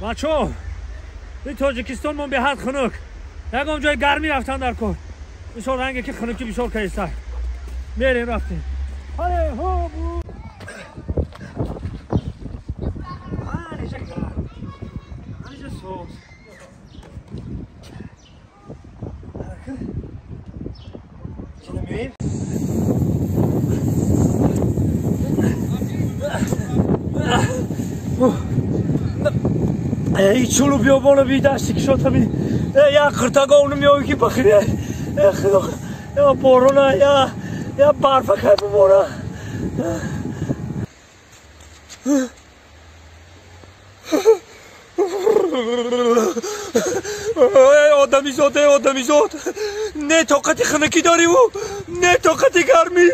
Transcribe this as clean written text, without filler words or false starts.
Бачо, ин Тоҷикистон мон беҳад хунук. Ягон ҷои гармӣ рафтан дар кор. Бисёр ранге ки хунукӣ бисёр каиста. Мерем рафтем. Эй, чулу биёбону бидашти ки шота би. Я қиртагону меои ки бахири. Э худо. Я борона, я барфа кай бубора. Эй одамизод, эй одамизод. Не тоқати хунукӣ дорӣ не тоқати гармӣ.